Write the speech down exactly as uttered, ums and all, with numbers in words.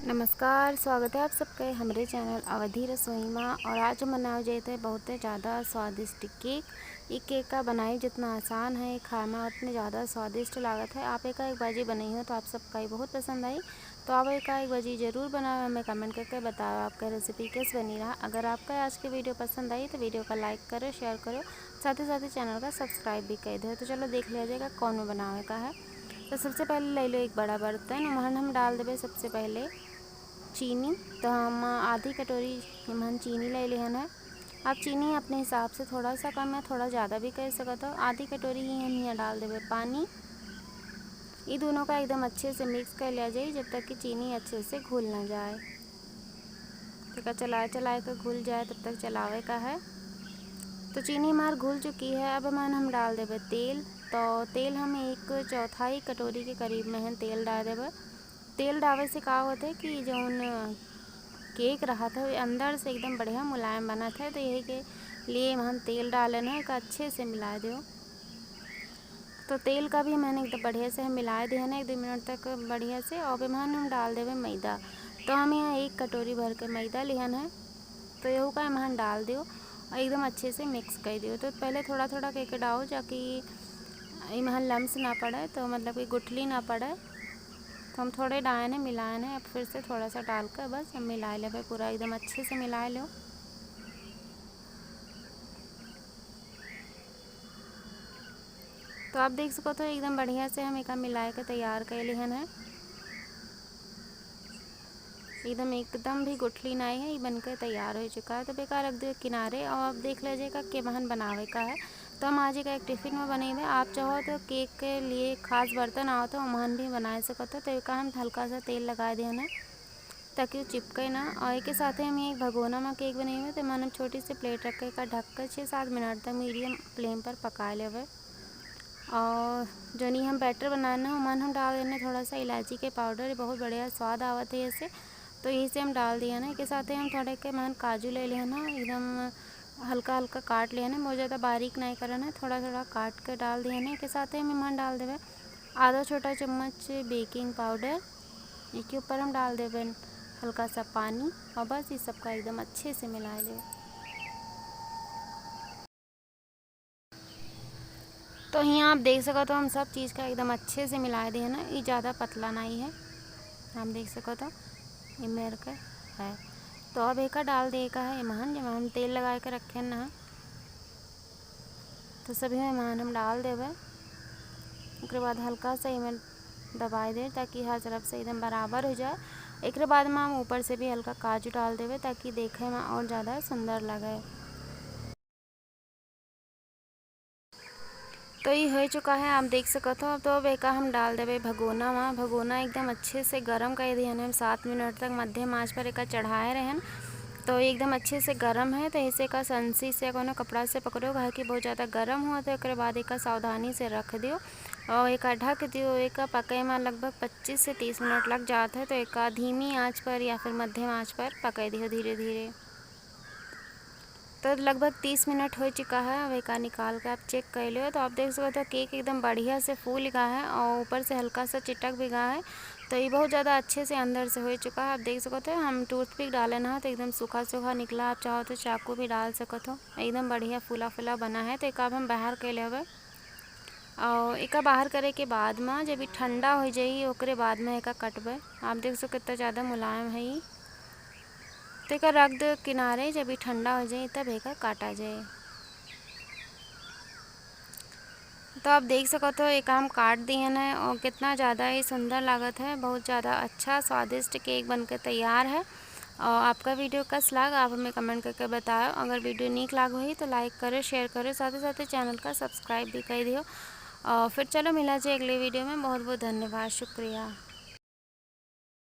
नमस्कार, स्वागत है आप सबके हमरे चैनल अवधी रसोई मा। और आज हम बनावे जात है बहुत ज़्यादा स्वादिष्ट केक। ई केक का बनाई जितना आसान है, खाए में उतने ज़्यादा स्वादिष्ट लागत है। आप एका एक बाजी बनाई हो तो आप सबका ही बहुत पसंद आई। तो आप एका एक बाजी जरूर बनाओ, हमें कमेंट करके बताओ आपका रेसिपी कैसे बनी रहा। अगर आपका आज की वीडियो पसंद आई तो वीडियो का लाइक करो, शेयर करो, साथ ही साथ ही चैनल का सब्सक्राइब भी कर दो। तो चलो देख लिया जाएगा कौन में बनावे का है। तो सबसे पहले ले लो एक बड़ा बर्तन, ओमहन हम डाल देबे सबसे पहले चीनी। तो हम आधी कटोरी एमहन चीनी ले लेहन है। आप चीनी अपने हिसाब से थोड़ा सा कम या थोड़ा ज़्यादा भी कर सकत हो। आधी कटोरी ही हम यहाँ डाल देबे पानी। ई दोनों का एकदम अच्छे से मिक्स कर लिया जाए जब तक कि चीनी अच्छे से घुल ना जाए। तो का चलाए चलाए के घुल जाए तब तक चलावे का है। तो चीनी हमार घुल चुकी है, अब एमहन हम डाल देबे तेल। तो तेल हम एक चौथाई कटोरी के करीब में हम तेल डाल देबे। तेल डाले से का होत है कि जौन केक रहत है, वो अंदर से एकदम बढ़िया मुलायम बनत है। तो यही के लिए हम तेल डालन है, एका अच्छे से मिला दो। तो तेल का भी मैंने एकदम बढ़िया से हम मिला दिहन है एक दो मिनट तक बढ़िया से। और एमहन हम डाल देबे मैदा। तो हम यहाँ एक कटोरी भर के मैदा लिहन है, तो यहू का एमहन डाल दियो और एकदम अच्छे से मिक्स कर दियो। तो पहले थोड़ा थोड़ा करके डालो, ताकि एमहन लम्स ना पड़े, तो मतलब कि गुठली ना पड़े। तो हम थोड़े डायन है, मिलायन है, अब फिर से थोड़ा सा डाल कर बस हम मिला लेबे, पूरा एकदम अच्छे से मिला लो। तो आप देख सकत हो एकदम बढ़िया से हम एका मिलाए के तैयार कर लेहन है। एकदम, एकदम भी गुठली नाई है, ये बनकर तैयार हो चुका है। तो एका रख दियो किनारे। और आप देख लीजिएगा केमहन बनावे का है। तो हम आज एका एक टिफिन में बनेबे। आप चाहो तो केक के लिए खास बर्तन आओ तो ओमहन भी बनाए सकत हो। तो एका हम हल्का सा तेल लगा देहन है ताकि वो चिपके ना। और एके साथे हम एक भगोना में केक बनेबे, तो एमहन हम छोटी सी प्लेट रख के एका ढक के छः सात मिनट तक मीडियम फ्लेम पर पका लेबे। और जौन ई हम बैटर बनाना है, ओमहन हम डाल देना थोड़ा सा इलायची के पाउडर, बहुत बढ़िया स्वाद आवत है ऐसे। तो यही से हम डाल दिया ना। एके साथे हम थोड़े के एमहन काजू ले लेना, एकदम हल्का हल्का काट लेना, बहुत ज़्यादा बारीक नहीं करना है, थोड़ा थोड़ा काट के डाल दिया ना। एके साथे हम एमहन डाल देबे आधा छोटा चम्मच बेकिंग पाउडर। एके ऊपर हम डाल देबे हल्का सा पानी और बस ये सबका एकदम अच्छे से मिला लेबे। तो यहाँ आप देख सकत हो, हम सब चीज़ का एकदम अच्छे से मिला दिए ना, ये ज़्यादा पतला नहीं है, आप देख सकत हो, ये मेर के है। तो अब एका डाल दे का है एमहन, जेमहन हम तेल लगा के रखे ना, तो सभी एमहन हम डाल देबे। ओकरे बाद हल्का सा एमहन दबाए दे, ताकि हर तरफ से एकदम बराबर हो जाए। एकरे बाद में हम ऊपर से भी हल्का काजू डाल देबे, ताकि देखे में और ज़्यादा सुंदर लगे। तो ये हो चुका है, आप देख सकत हो। तो अब एका हम डाल देबे भगोना में। भगोना एकदम अच्छे से गरम कर दिहन हम, सात मिनट तक मध्यम आंच पर एका चढ़ाए रहन। तो एकदम अच्छे से गरम है, तो ऐसे एका संसी से कोनो कपड़ा से पकड़ो, काहे कि बहुत ज़्यादा गरम हो। तो एकरे बाद एका सावधानी से रख दियो और एका ढक दियो। एका पके में लगभग पच्चीस से तीस मिनट लग जात है। तो एका धीमी आंच पर या फिर मध्यम आंच पर पके दियो धीरे धीरे। तो लगभग तीस मिनट हो चुका है। अब एका निकाल के आप चेक कर लियो, तो आप देख सकते हो केक एकदम बढ़िया से फूल गया है और ऊपर से हल्का सा चिटक भी गया है। तो ये बहुत ज़्यादा अच्छे से अंदर से हो चुका है। आप देख सकते हो हम टूथपिक डाले ना, तो एकदम सूखा सूखा निकला। आप चाहो तो चाकू भी डाल सकत हो, एकदम बढ़िया फूला फूला बना है। तो एका अब हम बाहर कर लेबे। और एका बाहर करे के बाद में जब ये ठंडा हो जाई, ओकरे बाद में एका कटबे। आप देख सको कितना ज़्यादा मुलायम है ये। तो एका रख दो किनारे, जब ये ठंडा हो जाई तब एका काटा जाए। तो आप देख सकत हो एका हम काट दिहन है और कितना ज़्यादा ये सुंदर लागत है। बहुत ज़्यादा अच्छा स्वादिष्ट केक बनके तैयार है। और आपका वीडियो कस लाग, आप हमें कमेंट करके बताओ। अगर वीडियो नीक लाग होई तो लाइक करो, शेयर करो, साथ ही साथ चैनल का सब्सक्राइब भी कर दियो। और फिर चलो मिला जाए अगले वीडियो में। बहुत बहुत धन्यवाद, शुक्रिया।